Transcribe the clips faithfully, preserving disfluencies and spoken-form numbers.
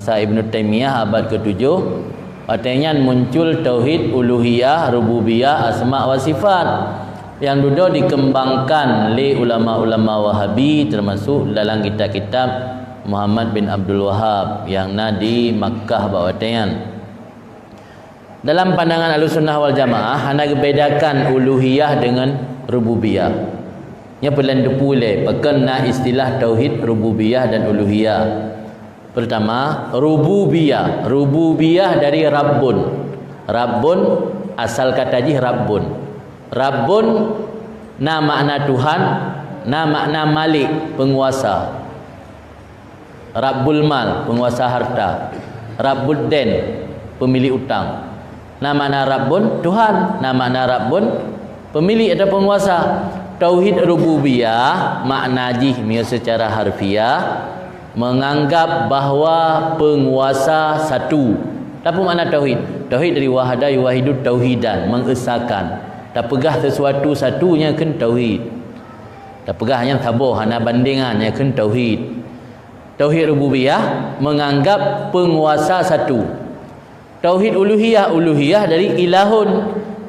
Masa Ibnu Taimiyah abad ketujuh, watée nyan muncul tauhid uluhiyah, rububiyah, asma wa sifat nyang dudoe dikembangkan lé ulama-ulama Wahabi, termasuk dalam kitab-kitab Muhammad bin Abdul Wahhab nyang na di Makkah bak watée nyan. Dalam pandangan Ahlussunnah wal Jamaah, hana geubedakan uluhiyah dengan rububiyah. Nyoe peureulée teupeue lé, pakon na istilah tauhid rububiyah dan uluhiyah. Pertama, rububiyah. Rububiyah dari rabbun. Rabbun, asal kata jih rabbun. Rabbun na makna Tuhan, na makna malik, penguasa. Rabbul mal, penguasa harta. Rabbud dain, pemilik utang. Na makna rabbun, Tuhan. Na makna rabbun, pemilik atau penguasa. Tauhid rububiyah, makna jih meunyoe secara harfiah, menganggap bahwa penguasa satu. Tapi makna tauhid? Tauhid dari wahada yuwahidu tauhidan, mengesakan. Tapeugah sesuatu satu nyan kheun tauhid. Tapeugah nyan saboh, hana bandingan, nyan kheun tauhid. Tauhid rububiyah, menganggap penguasa satu. Tauhid uluhiyah, uluhiyah dari ilahun.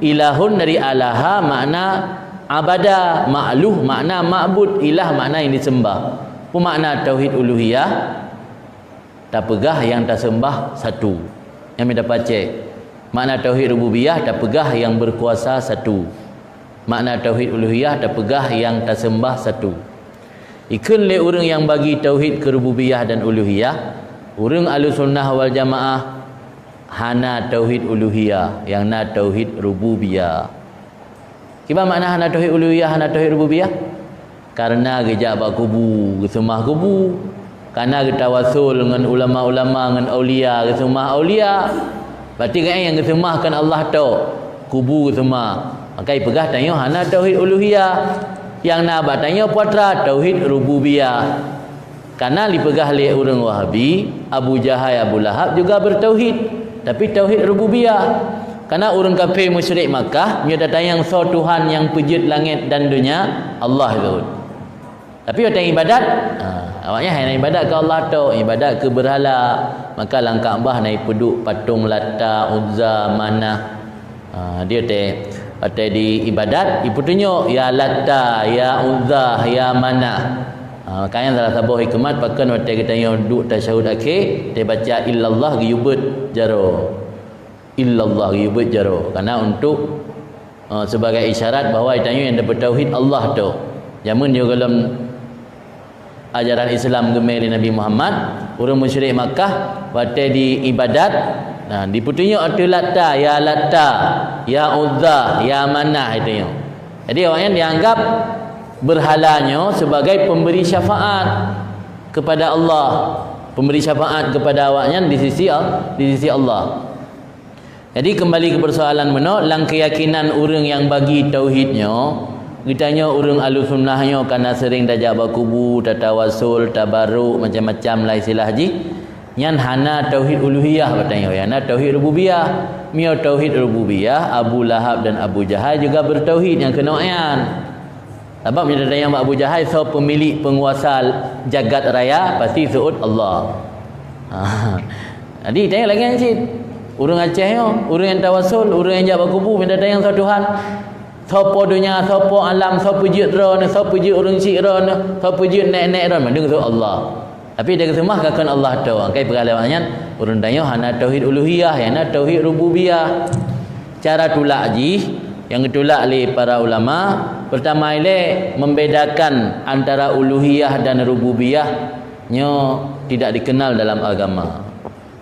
Ilahun dari alaha, makna abada, ma'luh, makna ma'bud, ilah, makna yang disembah. Peue makna tauhid uluhiyah? Tapeugah nyang taseumbah satu. Nyan mita pacék. Makna tauhid rububiyah, tapeugah nyang berkuasa satu. Makna tauhid uluhiyah, tapeugah nyang taseumbah satu. Ikheun lé ureuëng nyang bagi tauhid keu rububiyah dan uluhiyah, ureuëng Ahlussunnah wal Jamaah hana tauhid uluhiyah, nyang na tauhid rububiyah. Kiban makna hana tauhid uluhiyah, hana tauhid rububiyah? Kareuna geujak bak kubu, geuseumah kubu. Kareuna geutawasul ngon ulama-ulama, ngon aulia, geuseumah aulia. Berarti geuh nyang geuseumah kon Allah tok, kubu geuseumah. Maka ipeugah tanyoe hana tauhid uluhiyah. Nyang na bak tanyoe putra tauhid rububiyah. Kareuna dipeugah lé ureuëng Wahabi, Abu Jahai, Abu Lahab juga bertauhid, tapi tauhid rububiyah. Kareuna ureuëng kafé musyrik Makkah, meunyoe tatanyong soe Tuhan nyang peujeuet langét dan donya, Allah geuh. Tapi watée ibadat, ha, awaknyan hana ibadat keu Allah tok, ibadat keu berhala. Maka lam Ka'bah na ipeuduek patong Lata, Uzza, Manah. Ha, dia teh, watée di ibadat, ipeutunyok, "Ya Lata, ya Uzza, ya Manah." Ha, makanya salah saboh hikmat pakon watée geutanyoe duek tasyahud akhé, teubaca illallah geuyubeut jaroe. Illallah geuyubeut jaroe. Karena untuk, ha, sebagai isyarat bahwa tanyoe nyang tapeutauhid Allah tok. Jameun nyoe gohlom ajaran Islam geumé lé Nabi Muhammad, ureuëng musyrik Makkah watée di ibadat, nah, dipeutunyok ateueh Lata, "Ya Lata, ya Uzza, ya Manah," itu nyoe. Jadi awaknyan dianggap berhala nyoe sebagai pemberi syafaat kepada Allah, pemberi syafaat kepada awaknyan di sisi Al-, di sisi Allah. Jadi, keumbali keu peusoalan meunoe, lam keuyakinan ureuëng nyang bagi tauhid nyoe, geutanyoe ureuëng Ahlussunnah nyoe ka na seuring tajak bak kubu, tatawasul, tabaruk, macam-macam lah istilah jih, nyan hana tauhid uluhiyah bak tanyoe, hana tauhid rububiyah. Meunyoe tauhid rububiyah, Abu Lahab dan Abu Jahal juga bertauhid nyang keunoe nyan. Sabab meunyoe tatanyong bak Abu Jahal, soe peumilék peunguasa jagat raya, pasti seuôt Allah. Ha. Jadi, tanyoe lagée nyan cit. Ureuëng Aceh nyoe, ureuëng nyang tawasul, ureuëng nyang jak bak kubu, meunyoe tatanyong soe Tuhan, soe po donya, soe po alam, soe peujeuet droeneuh, soe peujeuet ureuëng chik droeneuh, soe peujeuet nèk-nèk droeneuh, mandum seuôt Allah. Tapi, di geuseumah ka kon Allah tok. Ka ipeugah lé awaknyan, ureuëng tanyoe hana tauhid uluhiyah, hana tauhid rububiyah. Cara tulak jih nyang geutulak lé para ulama, peurtama ilée membedakan antara uluhiyah dan rububiyah nyoe tidak dikenal dalam agama.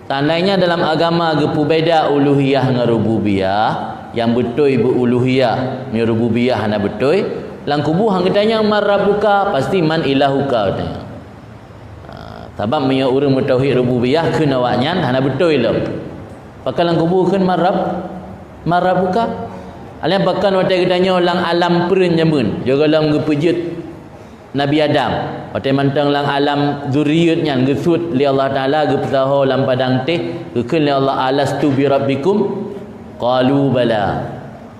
Seandainya dalam agama geupeubeda uluhiyah ngon rububiyah, nyang beutôi beu uluhiyah, nyoe rububiyah hana beutôi, lam kubu han geutanyong man rabbuka, pasti man ilahuka geutanyong. Ha, sabab meunyoe ureuëng meutauhid rububiyah kheun awaknyan hana beutôi lom. Pakon lam kubu kheun man rabb-, man rabbuka? Alèh pakon watée geutanyoe lam alam peureueng jameun, jeuet gohlom geupeujeuet Nabi Adam. Watée mantong lam alam zuriat nyan geusuet lé Allah Taala geupeusaho lam padang teh, geukheun lé Allah, "Alastu bi rabbikum?" Qalu bala.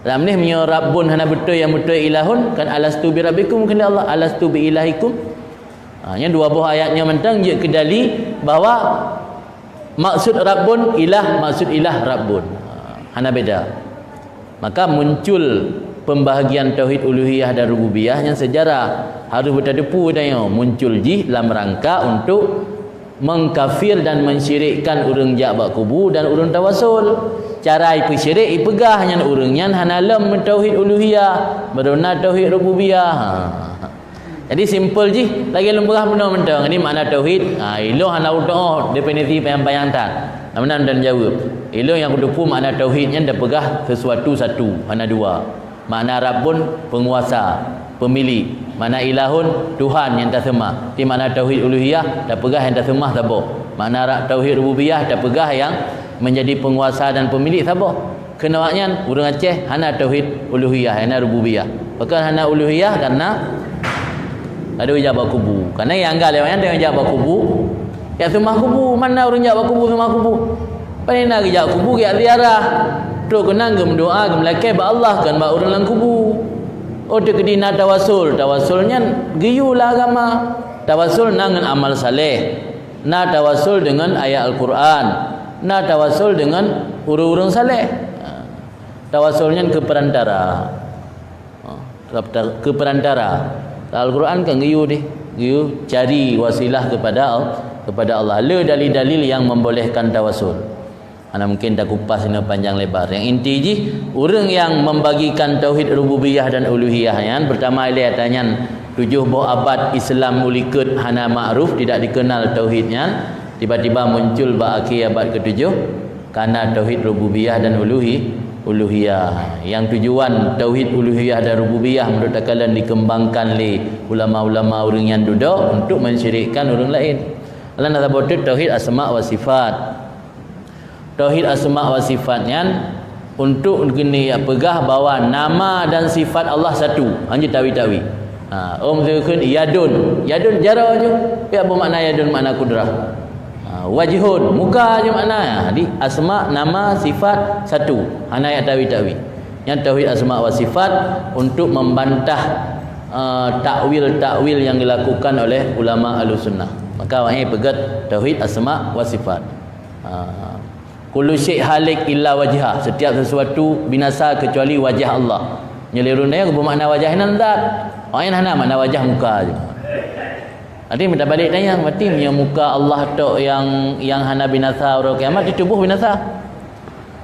Lam neh meunyoe rabbun hana beutôi, nyang beutôi ilahun, kan alastu bi rabbikum kheun lé Allah, alastu bi ilahikum? Ha, nyan dua boh ayat nyoe mantong jeuet keu dali bahwa Maksud Rabbun ilah, maksud ilah Rabbun. Hana beda. Maka muncul pembahagian tauhid uluhiyah dan rububiyah nyang sejarah harus beuteupeue tanyoe, muncul jih lam rangka untuk mengkafir dan mensyirikkan ureuëng jak bak kubu dan ureuëng tawasul. Cara ipeusyirek, ipeugah nyan ureuëng nyan hana lom meutauhid uluhiyah, baru na tauhid rububiyah. Ha. Jadi simpel jih, lagée lôn peugah bunoe mantong, ini makna tauhid. Ha, ilôn hana utoh definisi payang-payang that. Namun dan jaweueb. Ilôn nyang kuteupeue makna tauhid nyan tapeugah sesuatu satu, hana dua. Makna Rabbun, penguasa, pemilik. Makna ilahun, Tuhan nyang taseumah. Di makna tauhid uluhiyah, tapeugah nyang taseumah saboh. Makna ra-, tauhid rububiyah, tapeugah nyang menjadi penguasa dan pemilik saboh. Keunoe nyan, ureuëng Aceh hana tauhid uluhiyah, hana rububiyah. Pakon hana uluhiyah? Karena ada jak bak kubu. Karena nyang anggap lewat nyan, jak bak kubu, jak seumah kubu. Mana ureuëng jak bak kubu, seumah kubu? Pane na geujak kubu, geujak ziarah. Trok keunan geumeudoa, geumeulakée bak Allah, kon bak ureuëng lam kubu. Oh, teukeudi na tawasul. Tawasul nyan geuyue lam agama. Tawasul na ngon amal saleh. Na tawasul deungon ayat Al-Quran. Na tawasul deungon ureuëng-ureuëng saleh. Tawasul nyan keu perantara. Ha, keu perantara. Al-Quran kan geuyue deh, geuyue cari wasilah kepada Al-, kepada Allah. Le dalil-dalil yang membolehkan tawasul. Hana mungkin takupas inoe panjang lebar. Yang inti jih, ureuëng yang membagikan tauhid rububiyah dan uluhiyah nyan, pertama ilée ata nyan tujoh boh abad Islam u likot hana makruf, tidak dikenal tauhid nyan, tiba-tiba muncul bak akhé abad ketujoh, kana tauhid rububiyah dan uluhi-, uluhiyah. Yang tujuan tauhid uluhiyah dan rububiyah menurut takalon dikembangkan lé ulama-ulama ureuëng nyan dudoe untuk mensyirikkan ureuëng laén. Alah na saboh teuk tauhid asma wa sifat. Tauhid asma wa sifat nyan untuk geuneuk peugah bahwa nama dan sifat Allah satu, hana jitawi-tawi. Ha, om teukheun yadun, yadun jaroe ju, ya, beumakna yadun makna kudrah. Ha, wajhun, muka ju makna. Jadi asma, nama, sifat satu, hana jak tawi-tawi. Nyan tauhid asma wa sifat untuk membantah, eh, takwil-takwil yang dilakukan oleh ulama Ahlussunnah. Maka awaknyan peugét tauhid asma wa sifat. Ha. Kullu syai' halik illa wajhah. Setiap sesuatu binasa kecuali wajah Allah. Nyoe lé ureuëng nyan beumakna wajah nyan zat. Awaknyan hana makna wajah muka je. Jadi meutabalik tanyong, berarti meunyoe muka Allah tok nyang, nyang hana binasa uroe kiamat, di tuboh binasa.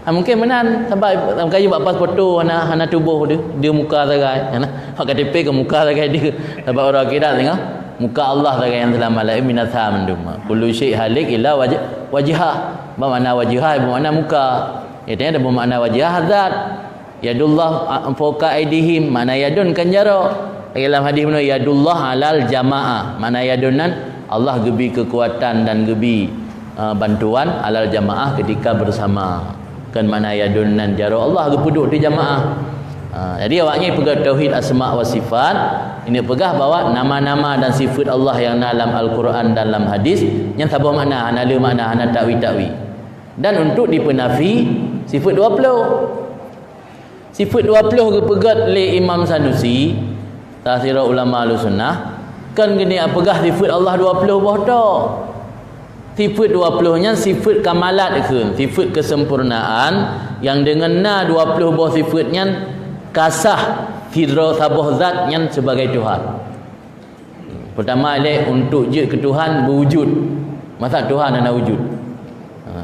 Ha, mungkin meunan, sabab kayu bak pas foto hana, hana tuboh dia, dia muka sagai. Hana, bak K T P ke muka sagai dia. Sabab uroe akhirat tengok, muka Allah sagai nyang seulama, laén binasa mandum. Kullu syai' halik illa waj-, wajhah. Bak makna wajhah, bak makna muka. Ya, tanya ada bak makna wajhah zat. Yadullah a-, fauqa aidihim, makna yadun kan jaroe. Dalam hadis bunoe, yadullah alal jamaah. Makna yadun nan, Allah geubi keukuatan dan geubi, eh, bantuan alal jamaah ketika bersama. Kan makna yadun nan jaroe Allah geupeuduek di jamaah. Ha, jadi awaknyan peugah tauhid asma wa sifat, ini peugah bahwa nama-nama dan sifat Allah yang na lam Al-Quran dan lam hadis, nyan saboh makna, hana le makna, hana tawi-tawi. Dan untuk dipeunafi sifat dua puluh. Sifat dua puluh geupeugét lé Imam Sanusi, salah sidroe ulama Ahlussunnah, kan geuneuk peugah sifat Allah dua puluh boh tok. Sifat dua puluh nyan sifat kamalat kheun, sifat kesempurnaan nyang deungon na dua puluh boh sifat nyan ka sah sidroe saboh zat nyan sebagai Tuhan. Pertama, ilée untuk jeuet keu Tuhan beujud. Masa Tuhan hana wujud? Ha.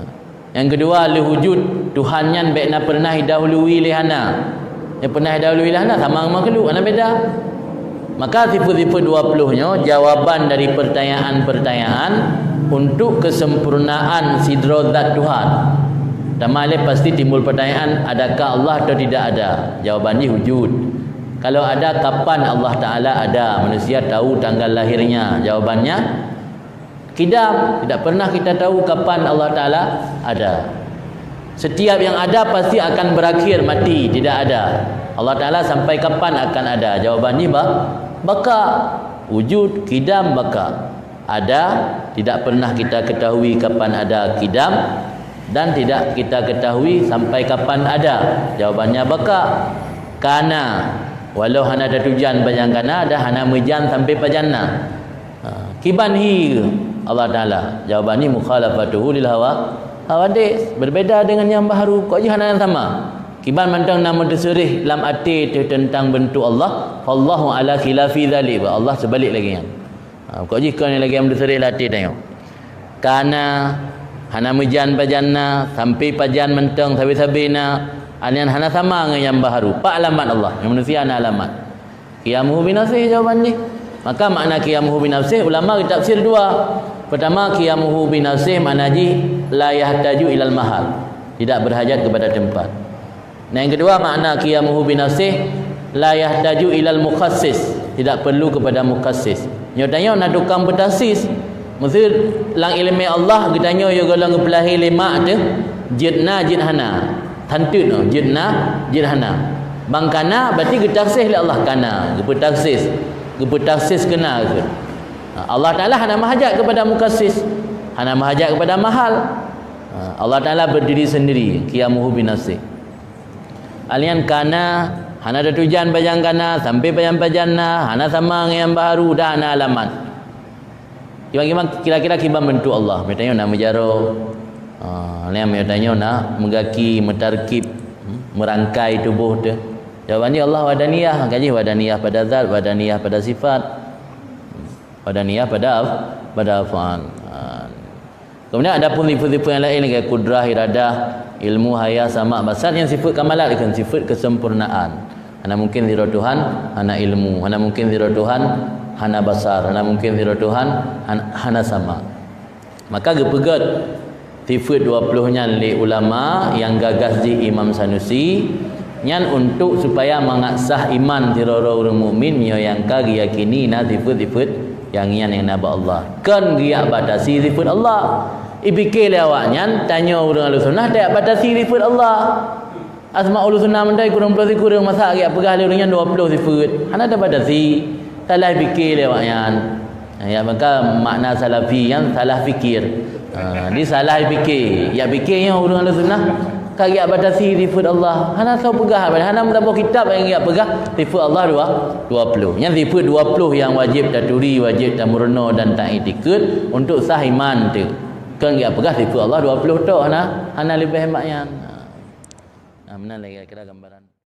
Nyang keudua, lheueh wujud Tuhan nyan bék na pernah idahului lé hana. Nyang pernah idahului lé hana sama ngon makhluk, hana beda. Maka sifat-sifat dua puluh nyoe jawaban dari pertanyaan-pertanyaan untuk kesempurnaan sidroe zat Tuhan. Pertama, ilée pasti timbul pertanyaan, adakah Allah atau tidak ada? Jawaban jih wujud. Kalau ada, kapan Allah Ta'ala ada? Manusia tahu tanggal lahirnya. Jawabannya, kidam. Tidak pernah kita tahu kapan Allah Ta'ala ada. Setiap yang ada pasti akan berakhir mati, tidak ada. Allah Ta'ala sampai kapan akan ada? Jawabannya ba-, baka. Wujud, kidam, baka. Ada, tidak pernah kita ketahui kapan ada, kidam, dan tidak kita ketahui sampai kapan ada. Jawabannya baka. Kana, walau hana tatujan pajan kana, dan hana meujan sampai pajan na. Ha, kiban hi, Allah Taala. Jawaban ni mukhalafatuhu lil hawa, hawadits. Berbeda dengan nyang baharu. Kok jih hana nyang sama? Kiban mantong na meuteuseureh lam até teuh teuntang beuntuk Allah, fallahu ala khilafi dzalik. Allah seubalik lagée nyan. Ha, kok jih kon lagée nyang meuteuseureh lam até tanyoe. Kana, hana meujan pajan na, sampai pajan mantong sabe-sabe na, nyan hana sama ngon nyang baharu. Pat alamat Allah? Nyang manusia na alamat. Qiyamuhu binafsih jawaban jih. Maka makna qiyamuhu binafsih ulama geutafsir dua. Pertama, qiyamuhu binafsih makna jih la yahtaju ilal mahal, tidak berhajat kepada tempat. Nah, yang kedua, makna qiyamuhu binafsih la yahtaju ilal mukhassis, tidak perlu kepada mukhassis. Nyoe tanyoe na tukang peutakhsis. Meuseu lam iéleumé Allah geutanyoe yôh golom geupeulahé lé mak teuh, jeuet na jeuet hana. Thanteut nyoe, jeuet na jeuet hana. Bang kana berarti geutakhsis lé Allah, kana, geupeutakhsis, geupeutakhsis keu na keuh. Ha, Allah Taala hana meuhajat kepada mukhassis, hana meuhajat kepada mahal. Ha, Allah Taala berdiri sendiri, qiyamuhu binafsih. Alian kana, hana tatujan pajan kana, sampai pajan-pajan na, hana sama ngon nyang baharu, dan hana alamat. Kiban-kiban, kira-kira kiban beuntuk Allah? Meutanyoe na meujaroe. Ha, nyan meutanyoe na meugaki, meutarkib, hmm, meurangkai tuboh teuh. Jawaban jih Allah wahdaniyah, maka jih wahdaniyah pada zat, wahdaniyah pada sifat, wahdaniyah pada af-, pada af'al. Ha. Kemudian adapun sifat-sifat nyang laén, lagée kudrah, iradah, ilmu, haya, sama, basar, nyan sifat kamalat, kan sifat kesempurnaan. Hana mungkin sidroe Tuhan hana ilmu, hana mungkin sidroe Tuhan hana basar, hana mungkin sidroe Tuhan han-, hana sama. Maka geupeugét sifat dua ploh nyan lé ulama nyang gagas jih Imam Sanusi, nyan untuk supaya mangat sah iman sidroe-droe ureuëng mukmin nyoe nyang ka geuyakini na sifat-sifat nyang nyan nyang na bak Allah. Kon geujak batasi sifat Allah. Ipike lé awaknyan, tanyoe ureuëng Ahlussunnah tajak batasi sifat Allah. Asmaul Husna mantong kureueng ploh sikureueng, masa geujak peugah lé ureuëng nyan dua ploh sifat. Hana tabatasi. Salah pike lé awaknyan. Ya, maka makna salafi nyan salah fikir. Ha, di salah pike. Ya pike nyoe ureuëng Ahlussunnah ka geujak batasi sifat Allah. Hana soe peugah, hana meusaboh kitab nyang geujak peugah sifat Allah dua, dua ploh. Nyan sifat dua ploh nyang wajéb taturi, wajéb tameurunoe dan taiktikeuet untuk sah iman teuh. Kon geujak peugah sifat Allah dua ploh tok, hana, hana leubeh mak nyan. Nah, meunan lagée kira gambaran.